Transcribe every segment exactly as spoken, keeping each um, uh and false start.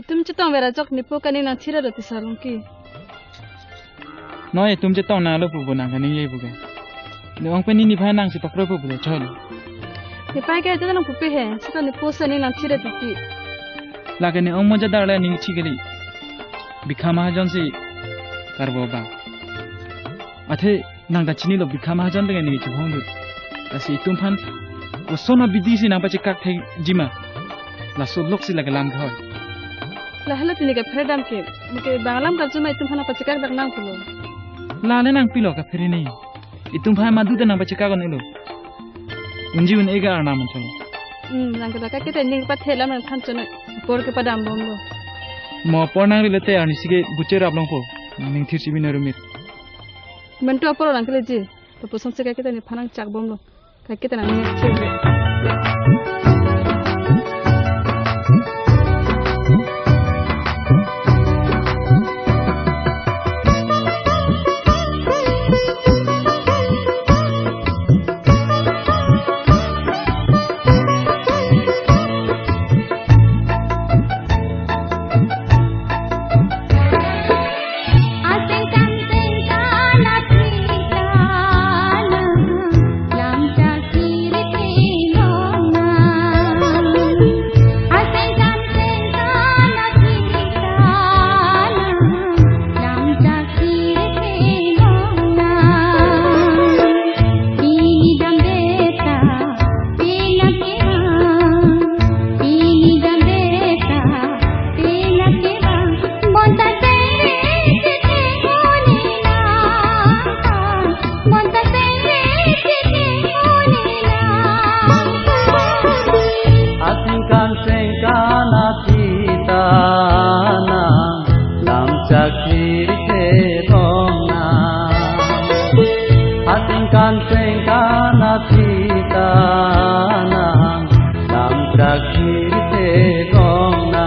Itum chetong vera chok, nepo kaninglang thira roti salong ki. No, itum chetong nanglo pu bo nang kaningje pu ke. Ne ong pen ne nephan nangsi pakroipo pu le choi. Nepei ke ita nang pupe he, sita nepo si ninglang thira titi. Lake ne ong mo jadar le ning thi kali. Bikha Mahajon si karbo abang. Athe nang ta chinilo, Bikha Mahajon teng neli chubong dut. Lasi itum aphan koson abidi si nang pachekak thekji ma? Laso lok si lake lam kehoi. Lahelo tini kaphere dam ke, muke bang alam karju ma itum aphan pachekak dak nang pulo. Lale nangpilo kaphere ne. Itum aphan madu ta nang pachekak un-elo. Unji un-e ke arnam an cholo. Hmm, nang ke dak ke te ning pathe lam nang than chonoi. Apor kepadam bomlo. Mo apor nang rile te arnisi ke buche rap longpo. Nang ning thir si bina rumit. Mentu apor nang keleji. Lapuson si kaike ta nephan nang chak bomlo. Kaike ta nang ning chak. Asing kan seng kan athitana, lam chakri se bong na. Asing kan seng kan athitana, lam chakri se bong na.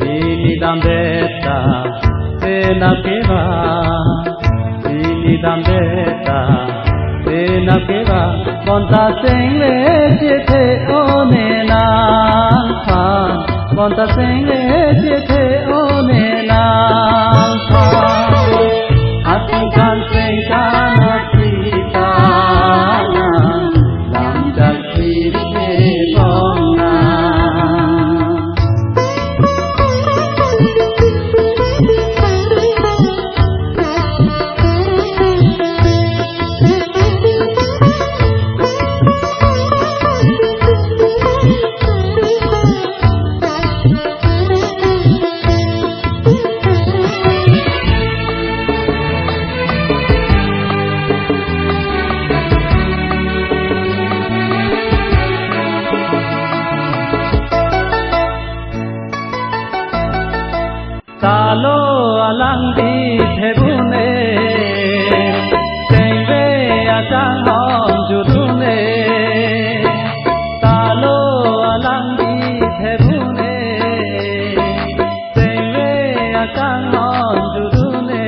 Pini dam beta, pena keva. Pini dam beta, pena keva, bonta seng le chethe one nangphan, bonta seng le chethe one nangphan. Asing kan seng kan athitana, lam chakri se bong na. Talo alang di thebune, sengve akanghon judune. Talo alang di thebune, sengve akanghon judune.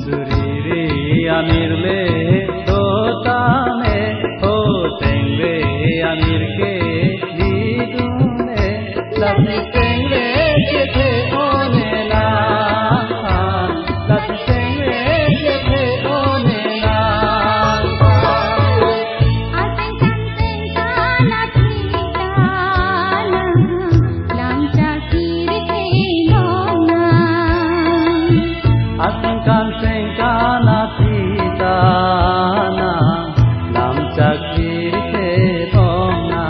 Suriri amir le dotame, ho tengve amir ke lidune. Lasi tengve chethe one nangphan, lasi tengve chethe one nangphan. Asing kan seng kan athitana, lam chakri se bong na. Asing kan seng kan athitana, lam chakri se bong na.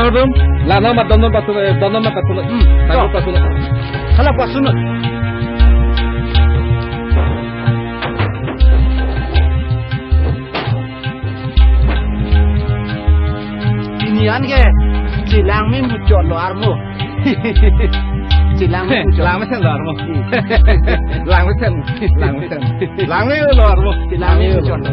Room, la nangma don don pasun, eh, don don pasun, hmm, don don pasun. Hala pasun. Pini an ke, chelang me muchot lo armo. Chelang me muchot. Lang mesen lo armo. Hmm. Lang mesen, lang mesen. Lang me lo armo. Chelang me muchot lo.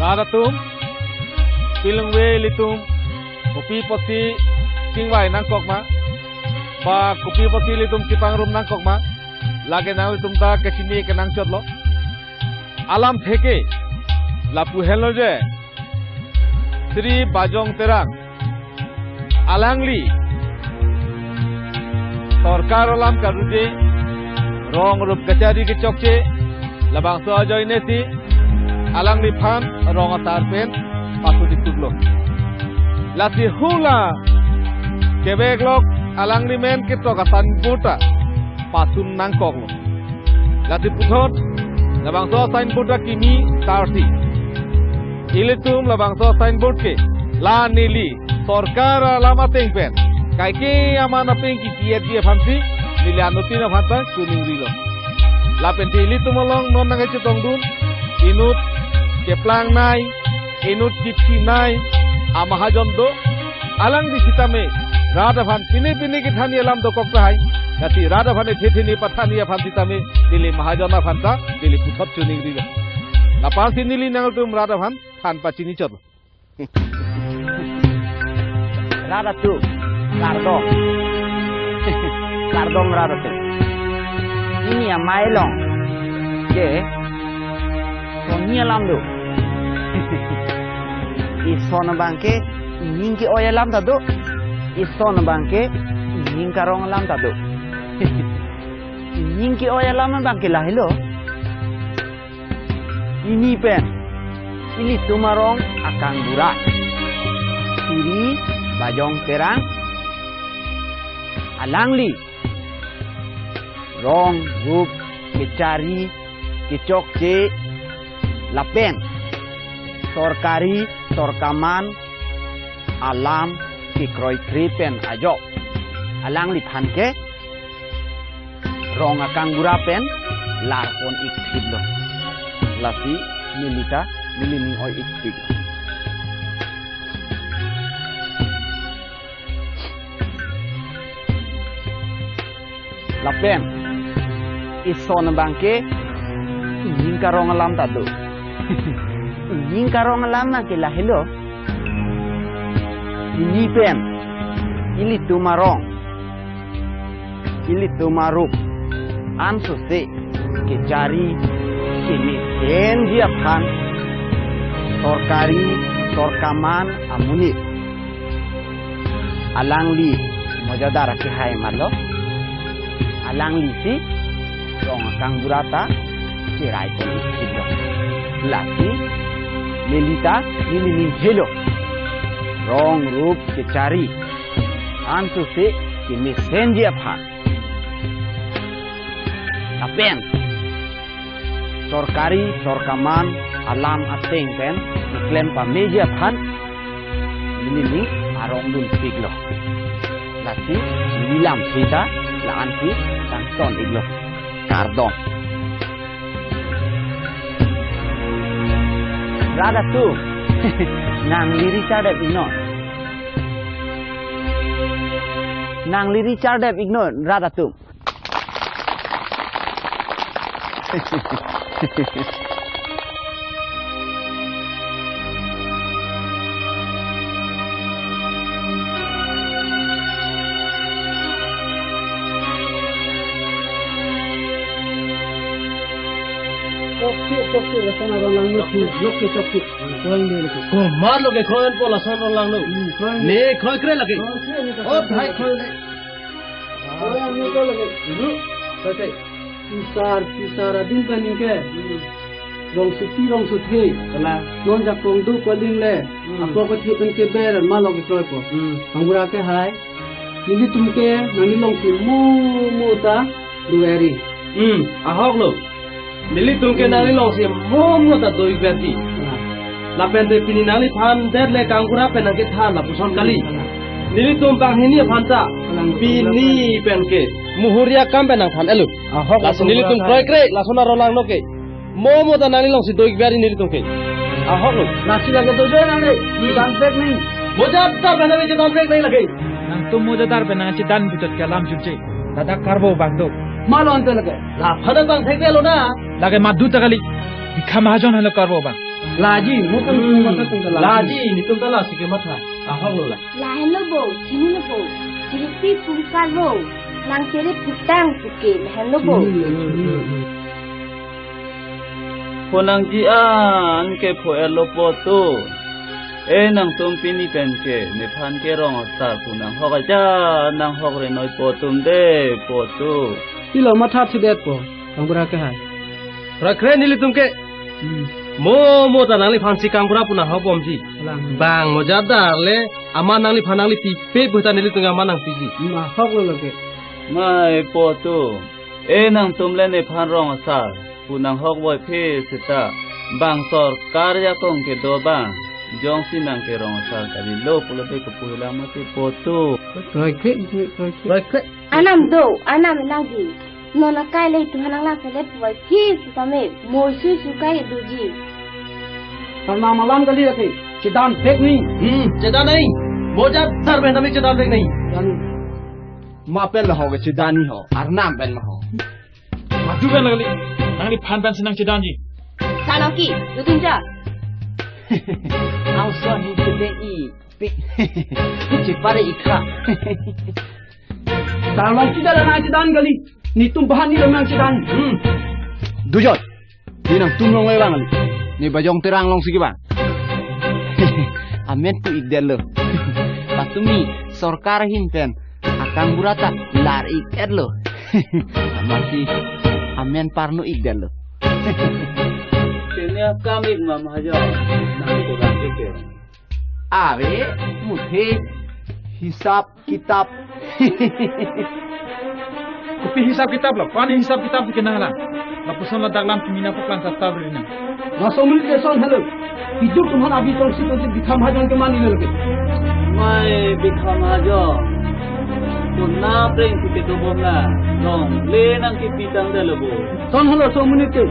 Rat atum, pilung ve ilitum, kopi pusi chingvai nangkok ma, ba kopi pusi ilitum chepangrum nangkok ma, lake nanglitum ta kechini kenangchot lo. Alamthe ke, lapu henlo je, Shri Bajong Terang, alangli sorkar alam karuje, rong rup kachari kechokche, labangso ajoine si alangliphan rong asar pen pasu dituk lo. Lasi hula kevek lok alangli men ketok a-signboard ta pasun nangkok lo. Lasi puthot labangso signboard ta kimi tarsi, ilitum labangso signboard ke la neli sorkar alam ateng pen kaike aman apeng kipi-etji aphansi neli anuttin aphan ta choningri lo. Lapen te ilitum along non nangkachetongdun, inut keplang nei, inut kiphi nei amahajon do, alangli sitame rat aphan pine pine kethanji alam dokok tahai. Lasi rat aphan ethe theni pathanji aphan sitame neli mahajon aphan ta neli puthot choningri lo. Lapusi neli nangtum rat aphan than pachini chot. Rat atum, kardom. Kardom rat atum. Pini amei along ke sonni alam do. Ison abang ke ining ke-oi alam ta do. Ison abang ke ining karong alam ta do. Ining ke-oi alam abang ke lahelo. Pini pen ilitum arong akangbura, Shri Bajong Terang, alangli rong rup kechari kechokche lapen sorkari sorkaman alam kekroikre pen ajok alangliphan ke rong akangbura pen lar pon-ikpik lo. Lasi neli ta neli ning oi-ikpik lo. Lapen ison abang ke ining karong alam ta do. Ining karong alam abang ke lahelo. Pini pen ilitum arong, ilitum arup ansose kechari kemesenji aphan sorkari sorkaman amonit alangli mojadar akehai malo, alangli si rong akangbura ta cherai pon-ikpik lo. Lasi neli ta neli ning helo, rong rup kechari ansose kemesenji aphan. Lapen sorkari sorkaman alam ateng pen keklem pameji aphan neli ning arong dunpik lo. Lasi neli lam sita la-ansi tangton-iklo. Kardom. Rat atum, nangli richardep-iknon. Nangli richardep-iknon, rat atum. Chokche, chokche, lason arong langno thu, chokche, chokche. Koin de lake. Komat lo ke koin po lason arong langno. Hmm, koin. Ne koin kre lake. Koin kre ne. Oh, bhai, koin de. Koin ne ko lake. Lu. Koin kre. Pisar, pisar, adin paning ke. Hmm. Rongsopi rongsothe. Kalang. Non jakong do koling le. Hmm. Apo kethe pen keber ma lo kekroipo. Hmm. Kangbura ke hai. Nelitum ke nangli longsi mo mo ta do-eri. Hmm, ahok lo. Nelitum ke Hmm. nangli longsi mo mo ta do-eri. Kalang. Lapen te pini nangliphan det le kangbura pen nangkethan lapuson kali. Kalang. Nelitum banghini aphan ta. Kalang. Pini pen ke muhurya kam pen nangthan-et lo. Ahok. Lasi nelitum kroikre, lason arong langno ke. Mo mo ta nangli longsi do-eri nelitum ke. Ahok lo. Lasi lake do-eri nangli. Hmm. Chedan pek nang. Moja adar pen nangli chedan pek nang lake. Nangtum moja adar pen nangchedan puchot ke alam chunche. Ladak karbo abang do. Ma lo ante lake. Laphan abang thek lo na. Lake madu ta kali. Bikha Mahajon henlo karbo abang. Laji, mo kan Hmm. masa tung ke laji. Laji, nelitum ta lasi kematha. Ahok lo la. Lahenlo bo, chinilo bo. Chiripi pungkar lo. Nang chere putang puke, lahenlo bo. Chini, chini. Pho nangji an ke pho-etlo po atum. E nangtum pini pen ke, nephan ke rong asar pu nanghok aja, nanghok renoi po atum de, po atum. Pilo matha thudetpo, kangbura ke hai. Kroikre nelitum ke. Hmm. Mo mo ta nangliphan si kangbura pu nanghok bomji. Kalang. Bang moja adar le, amat nangliphan nangli pipe pu ta nelitum amat nangpiji. Hmm, ahok lo lake. Mai po atum. E nangtum le nephan rong asar pu nanghok boi phe seta. Bang sorkar jakong kedo abang. Jongsi nang ke rong asar kalilo pulote kepu hilang mati po atum. Kroikre, kroikre. Kroikre. Arnam do, arnam nangji. Non akai le itum aphan nanglang sele puvoiphit sitame, moisu su kai doji. Arnam alam kali lake, chedan pek nang. Hmm, chedan nang. Moja adar pen tame chedan pek nang. Dan ma pen la ho ke chedan ni ho, arnam pen ma ho. Madu pen la kali, nangliphan pensi nangchedanji. Kanoki, dutunja. Auso ni chede i, pe, chepare ikha. Dalong kita la nangchedan kali. Netum bahan ni lo nangchedan. Hmm. Dujon. Di nangtum long le bang kali. Ne Bajong Terang longsi ke bang. Amen pu-ikdetlo. Patumi sorkar ahin pen akangbura ta lar-ikdetlo. Amatsi amen parno-ikdetlo. Kene akam ik ma Mahajon. Nang ko bang ke. Ave, muthe, hisap kitap. Kopi hisap kitap lo, pani hisap kitap bikin nang lang. Lapuson ladak lam kimi nangpaklang tatap ri nang. Laso menit ke son helo. Hidup teman abi tong si tong si Bikha Mahajon ke mani lagi. Mai Bikha Mahajon. Puna preng si kedo bom la. Nong le nangkipi tangdet lo bo. Son helo so menit ke.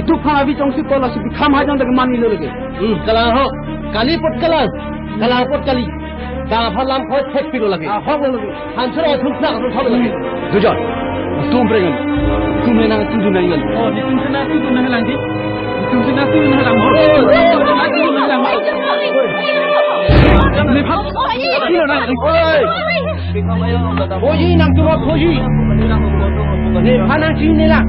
Hidup phan abi tong si kola si Bikha Mahajon ke mani lagi. Hmm, kalang ho. Kali pot kalang. Kalang pot kali. Bang aphan lam khoi thek pilo lagi. Ah, hok lo lagi. Han sura thum thak thum thak lagi. Dujon. Tum prengan. Tum le nangtudun nanglang. Oh, netum si nangtudun nanglang di. Netum si nangtudun nanglang. Oh, oh, oh, oh, oh. Nephan. Oi. Phoji nangtum aphoji. Nephan nangchinine lang.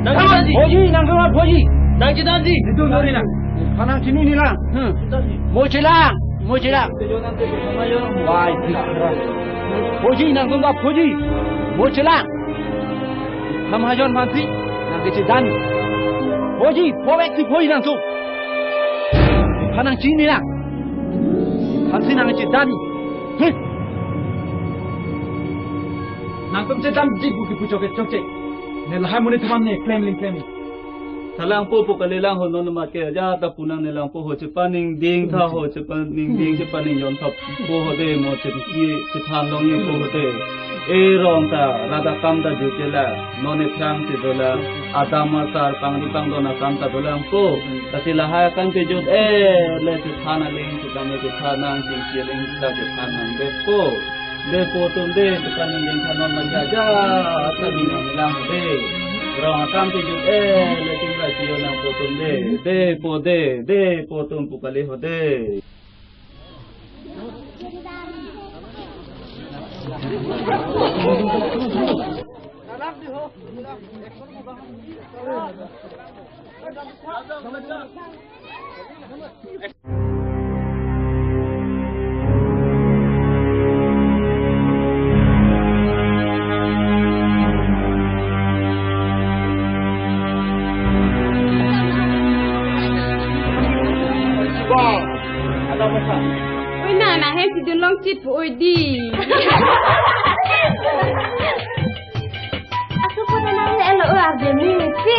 Nang phoji nangtum aphoji. Nangchedanji. Netum dori nang. Nephan nangchinine lang. Hmm. Mo chelang, mo chelang. Bai, bikra. Phoji nangtum aphoji. Mo chelang. Bikha Mahajon aphansi nangkechedan. Phoji, phovek si phoji nangtum. Nephan nangchinine lang. Nephansi nangchedan. Heh. Nangtum chedanji pu kipu chokche chokche. Ne lahai monit aphan ne klemling klemling. Thalang po po kalilang ho non ma ke aja ta punang ne lang po ho chepaningding tha ho chepaningding chepaningjon thap po ho de mo chepi chethan long ye po ho de. E rong ta radakam ta jutje la non ephrang si dolang adam asar pangri pangdon akam ta dolang po. Lasi lahai akam kejut e le chethan aling chethan ne chethan nang chingki aling ta chethan nang de po. De po atum de, tekan ningding thanon majaja, asa binong lang de. Rong akam kejut e, le ting ra sio nang po atum de. De po de, de po atum pu kali ho de. Sip oi di. Aku pun nang le lo ar de mi si.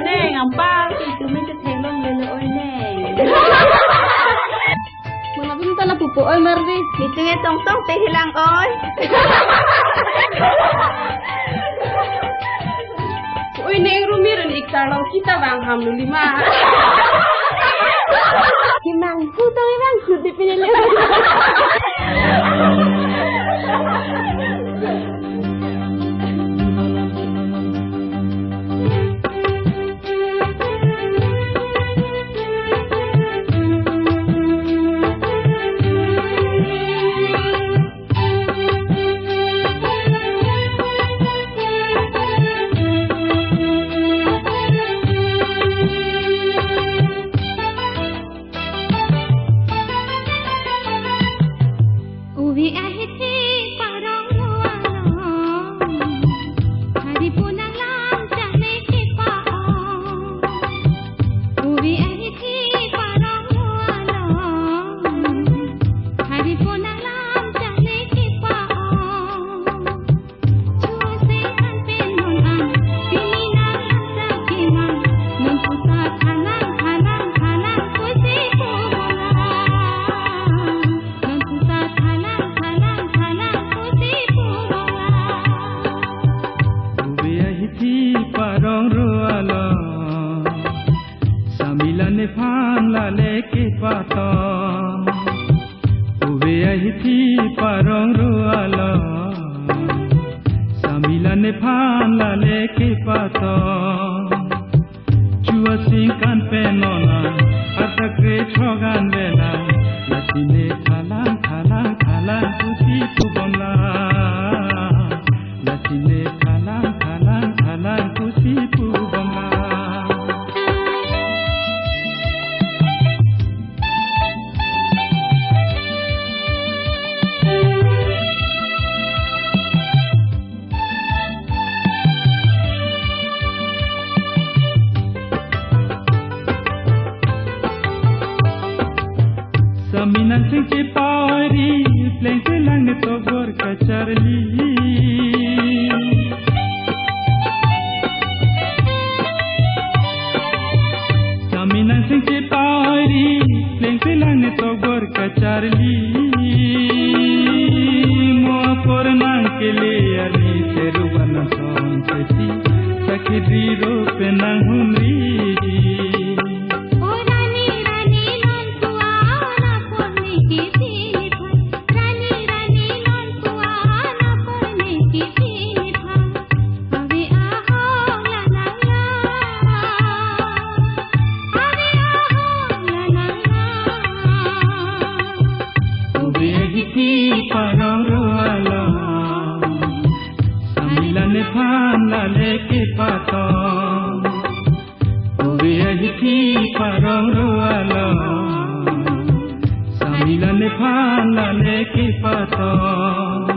Neng, ampar, itu mi si thelong le lo oi neng. Mengapin tala pupo oi mardi. Itu nge tong tong te hilang oi. Oi neng, rumir ni iktar lo kita bang ham lu lima. Kimang ku tong bang ku di pinili. Uve ahithi parong rualo, hari punang lam chale kipao. Uve ahithi parong rualo, hari punang lam chale kipao. Chua singkan pen non an, pini nang an sa kimang, non pusa thalang, thalang, thalang, pusi pumala. Non pusa thalang, thalang, thalang, pusi pumala. Uve ahithi parong rualo, samila nephan lale kepatong. Uve ahithi parong rualo, samila nephan lale kepatong. Chua singkan pen non an, arta kre throgan vela, lasi ne thalang, thalang, thalang, pusi pubomla. Lasi ne thalang, thalang, thalang, pusi pubomla. Saminang sing chepari, pleng selang ne tobor kacharli. Saminang sing chepari, pleng selang ne tobor kacharli. Mo apor nang kele arni seru bana song seti, sakhi dri ro penang humri. O rani, rani, non tua, na pon ni kiti phan. Rani, rani, non tua, na pon ni kiti phan. Ave ahong la nang la. Ave ahong la nang la. Uve ahithi parong rualo, samila nephan lale kepatong. Uve ahithi parong rualo, samila nephan lale kepatong.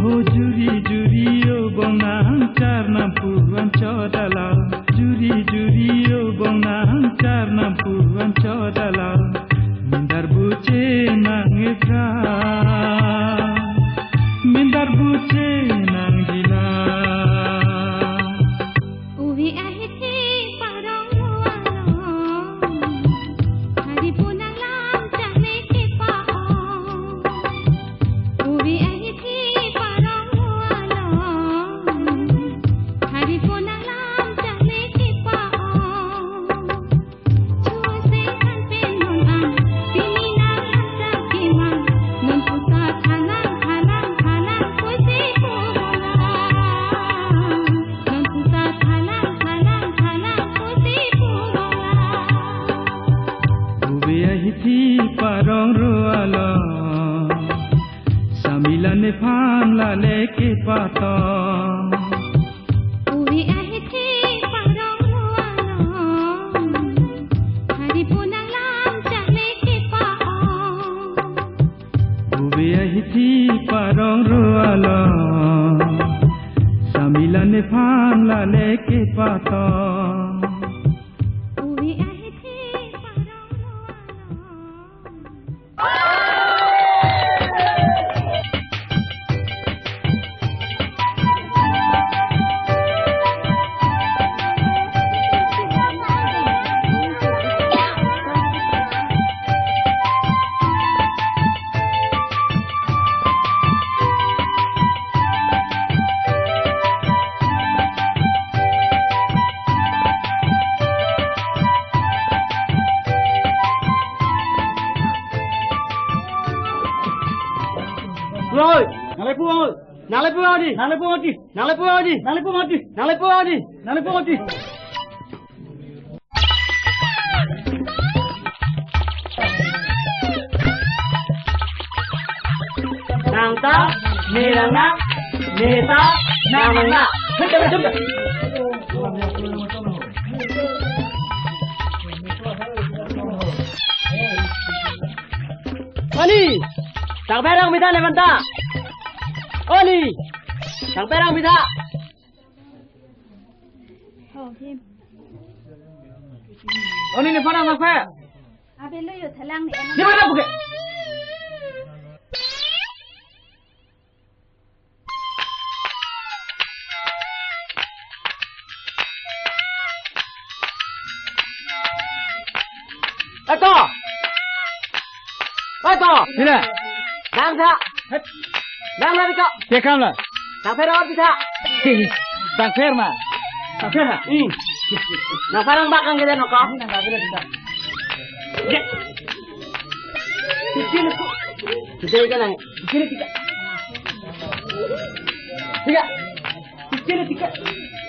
Ho juri juri o bongnang charnam pu an chodala. Juri juri o bongnang charnam pu an chodala. Mindar buche nang epra. Mindar buche nang jila. Uve ahithi parong rualo, hari punang lam chale kepao. Lale kepato. Uve ahithi parong ro along, hari punang lam chale kepa-o. Uve ahithi parong ro along, samilan nephan lale kepato. Uve ahithi parong ro along. Oi, nanglepo, oi. Nanglepo, oi. Nanglepo, oi. Nanglepo, oi. Nanglepo, oi. Nanglepo, oi. Nanglepo, oi. Nang ta, ne nang na, ne ta, nang nang na. Ani, tangpherang mitha ne manta. Ani, tangpherang mitha. Oh, him. Oni, nephan nangpher. Abe lo yo thalang ni. Nephan nangpher. Eto. Eto. Sila. Dang tha. Dang tha bika. Tekam la. Tangpher awar pitha. Tangpher ma. Tangpher ha. Hmm. Nangpher angbak kang kede noko. Ya. Kecil tu. Kecil kan nang. Kecil tiga. Tiga. Kecil tiga.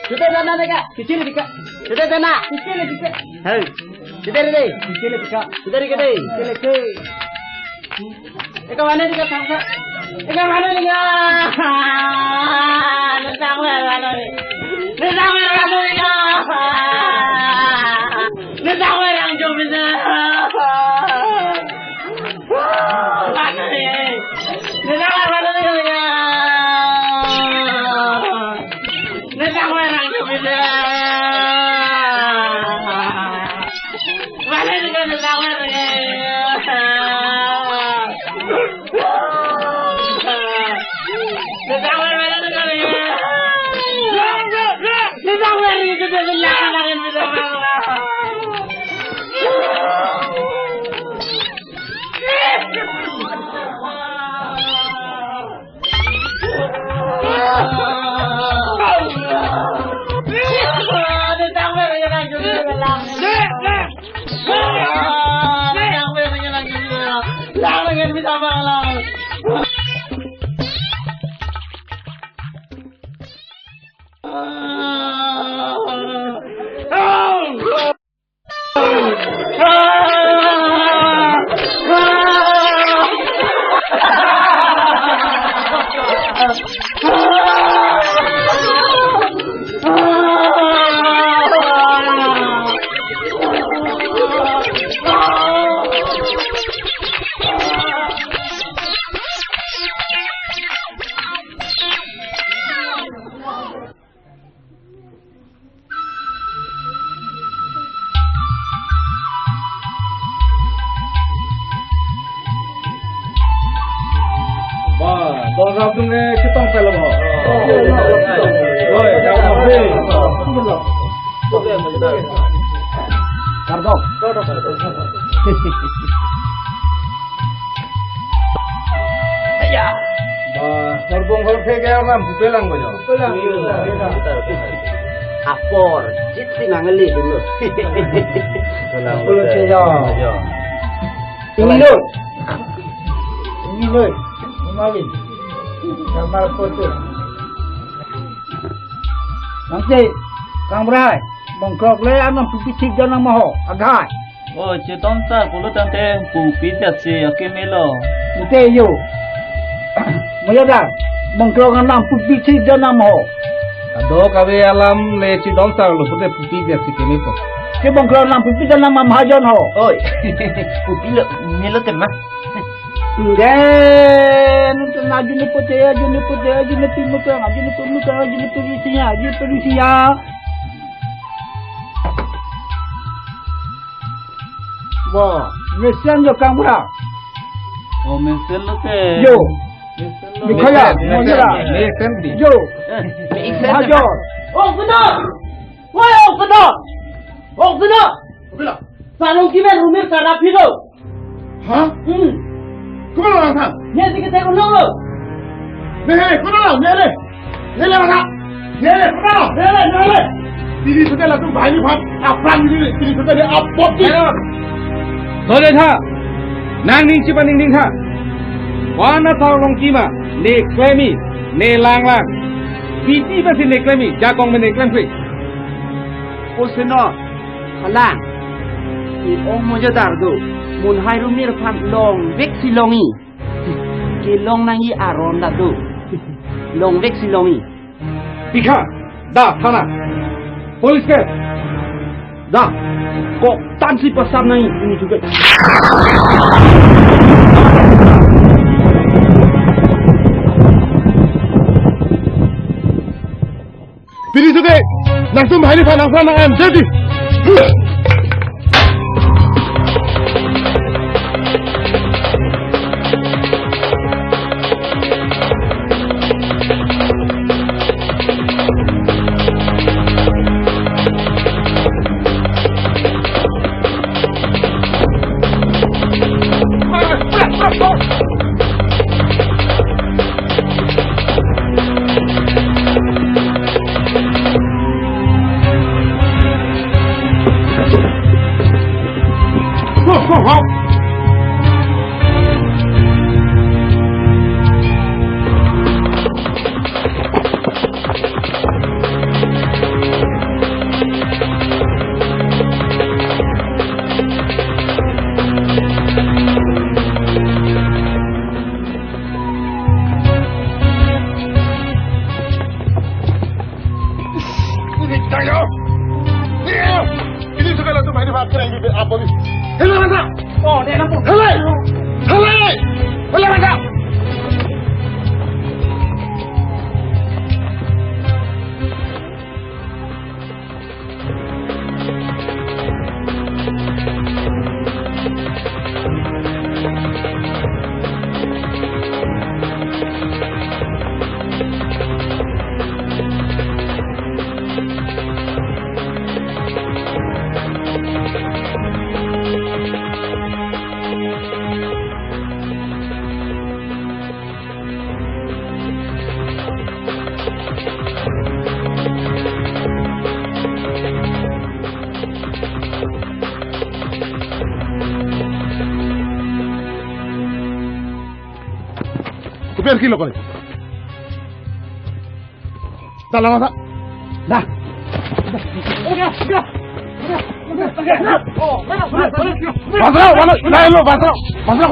Kita dana tiga. Kecil tiga. Kita dana. Kecil tiga. Hei. Kita deh. Kecil tiga. Kita deh. Kecil tiga. Eka mana tiga tangsa? Eka mana tiga? Nang tangsa mana ni? Nang tangsa mana tiga? Nang tangsa mana tiga? Mana ni? Nang tangsa mana tiga? Nang tangsa mana tiga? Mana ni kan nang tangsa mana tiga? Ba, dong rap dung eh, chetong pelo ho. Oi, jauh ho. Kardom. Ya. Ba, horbung hor phe gaya nam pelang ko jo. Apor, chit si nangli dulu. Pelang ko jo. Ini lo. Ini lo. Kemari. Gambar foto. Nangsi, Kang Brai, bongkrok le anam pupi thik dan nang maho, agai. Oh, chetong sar pulo tangte pupi jat si akimi lo. Ute yo. Moya dan. Bongkrok nang pupi si jonam ho. Kadokave alam le chidon sar lo pute pupi dia si keme po. Si bongkrok nang pupi jonam mahajon ho. Oi. Pupi lo, melo tema. Enggak, nonton aju ni pute, aju ni pute, aju ni pimutang, aju ni pimutang, aju ni pimutang, aju ni pimutang. Bo, mesen jo kang bura. Oh, mesen lo te. Yo. Mesen lo. Mikha ya, mesen, mo jera. Mesen di. Yo. Eh, mesen. Ajo. Oh, kena. Woi, oh, kena. Oh, kena. Kena. Sarong kimen rumir karap hido. Ha? Hmm. Komat lo nang than? Ne si kete kono lo. Ne, ne, kono lo, ne, ne. Ne le masa. Ne le, kono lo, ne le, ne le. Pini sute latum banghini aphan apran pini, pini sute de apot di. Sole tha. Nangning chipa ningning tha. Wana tha long kima, ne klemi, ne langlang. Piti pasi ne klemi, jakong me ne klemkle. Koseno. Halang. Ke-ong mo jadar do. Monhai rumir aphan longvek si longji. Kelong nangji aron ta do. Longvek si longji. Ikha, da, thana. Police ke. Da. Kok tan si pasap nangji. Ini juga. Pini sute, nangtum banghini aphan nangpran nang-en, jadi. Ini sudah langsung main di parkir yang di apa nih? Hei, Mas. Oh, dia nampak. Hei, hei, hei, Mas. Kopi an kilo kali. Dalam masa. Dah. Basra, mana? Lain lo, Basra. Basra.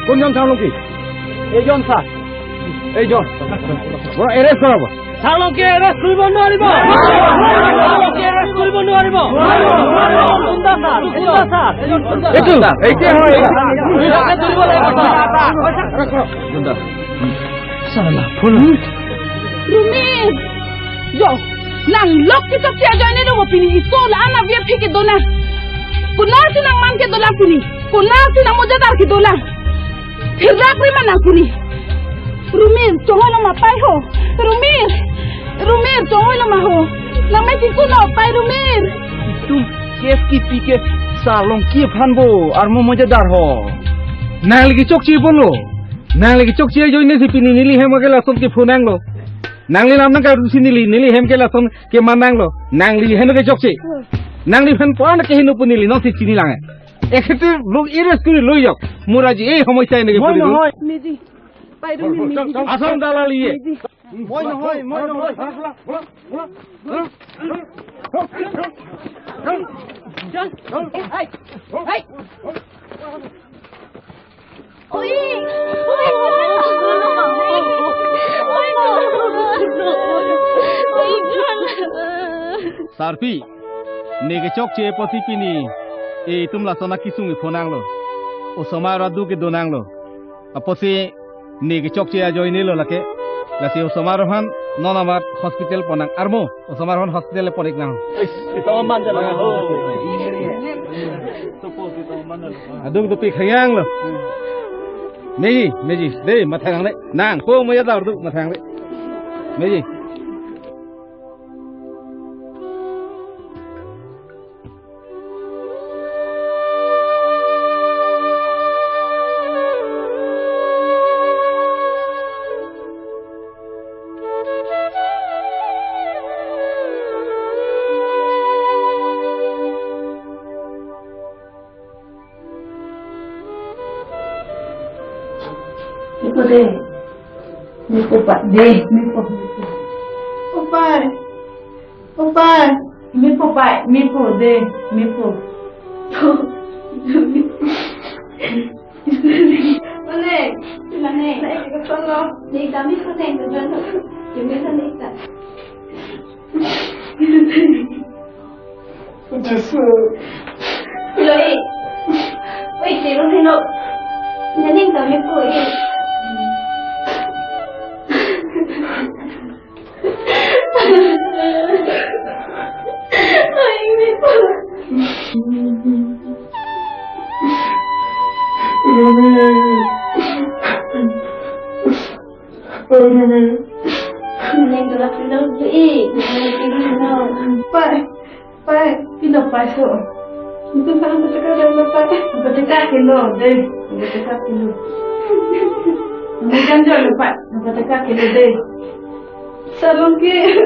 কোনজন থানার লোক? এইজন স্যার। এইজন। বড় arrest করাবো। ছাৰ, লংকে এৰেষ্ট কৰিব নোৱাৰিব। ছাৰ, লংকে এৰেষ্ট কৰিব নোৱাৰিব। গুণ্ডা ছাৰ, গুণ্ডা ছাৰ। এইটো, এইটোৱে হয়। ইয়াকে ধৰিব লাগিব, ছাৰ। গুণ্ডা। Rumir! Jo, nang lok kechokche ajoine do pini, iso la-an avi aphi kedo nang. Konatsi nangman kedo lang pini. Konatsi nang mojadar kedo lang. Thirlak ri ma nang pini. Rumir, chonghoilo ma pai ho. Rumir. Rumir, chonghoilo ma ho. Nang me chikuno pai Rumir. Itum case kipi ke sarlong kiphan bo armo mojadar ho. Nangli kechokche bolo. Nangli kechokche ajoine si pini neli hem ke lason kephonanglo. Nangli lam nangkarjusi neli, neli hem ke lason kemananglo. Nangli hem kechokche. Nangli phan puan keheno pu neli nonsi chini lang. Ekhetu lok arrest kori loi jok. Mora ji ei homosya ini ke puri. Midi. Pai Rumir, midi. Asam dalal iye. Midi. Moi nohoi, moi nohoi. Oi, oi, oi. Sarpi, ne kechokche apotsi pini, e itum lason akesung kephonanglo. Osomar adu kedo nanglo. Apotsi ne kechokche ajoinelo lake. Lasi osomar aphan non amat hospital ponnang armo. Osomar aphan hospital pon-ik nang. Ais, ito man jalo. Adung tupi khayang lo. Meji, meji. Dei, mathang le. Nang, ko mojadar do, mathang le. Meji. Mepo de. Mepo pa de. Mepo. Opai. Opai. Mepo pai. Mepo de. Mepo. Mane. Mane. Na ek solo. Nek dami ko nek doan. Keme sa nek ta. Jesu. Lo eh. Oi, tiru ni lo. Nening kami po eh. Oi, ini po. Rumi. Aduh, Mi. Neng tulak pindah dulu, eh. Neng tulak pindah dulu. Pai, pai, pindah pai so. Itu kan peteka deh, Pai. Peteka kilo deh, peteka kilo. Neng kan jual, Pai, peteka kilo deh. Sarong ke.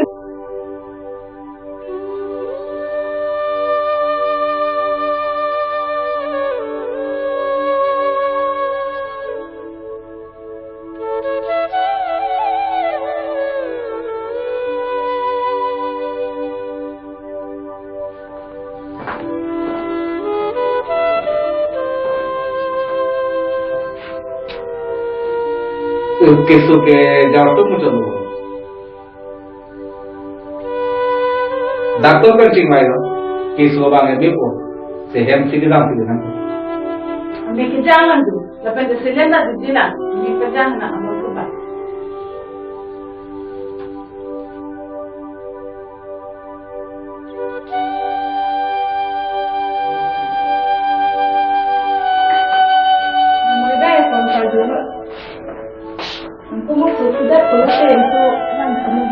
Keso ke jawab tu muncul. Doctor pen chingvailo, keso abang e mepo, si hem si kedam si kedam. Ami kejang lang tu, lapen ke cylinder di jina, ami kejang na amor kuba. Amor daya kon kajolo. Anke mo sudah pulang ke itu nang kami.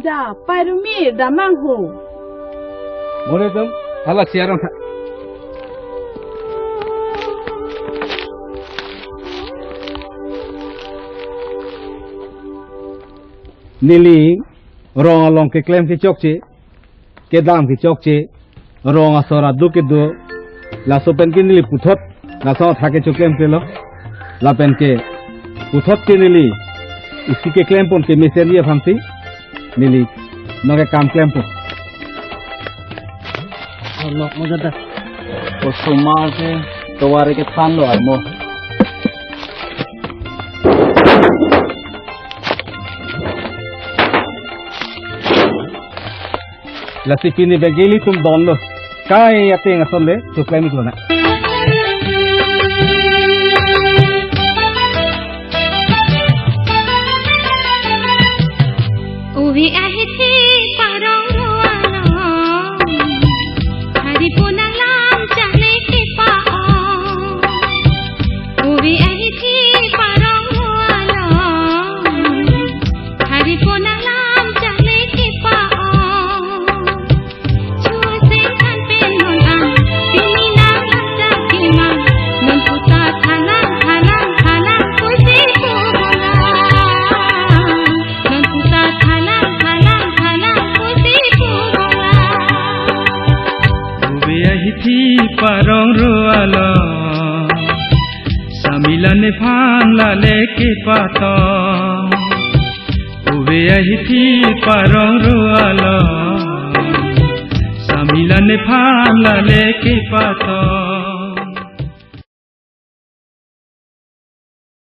Da, Pai Rumir, damnang ho. Mole tum, hala siaran ha. Neli rong along keklem kechokche, kedam kechokche, rong asor aduk kedo, laso pen ke neli puthot, laso athak ke choklemkle lo, lapen ke puthot ke neli isi keklem pon kemesen ye aphansi, Neli, nonke kam klempo. Alok mo jada. Osomar ke, tovar kethanlo armo. Lasi pini begeli tum donlo. Kai ateng ason le, choklem iklo na. Uve ahithi parong ro along, hari punang lam chale kepa-ong. Uve ahithi parong ro along, hari punang lam chale kepa-ong. Chua seng than pen non an, pini nang lam chak kemang. Non puta thalang, thalang, thalang, pusi pu bolang. Non puta thalang, thalang, thalang, pusi pu bolang. Uve ahithi parong ro along, samila nephan lale kepatong. Uve ahithi parong ro along, samila nephan lale kepatong.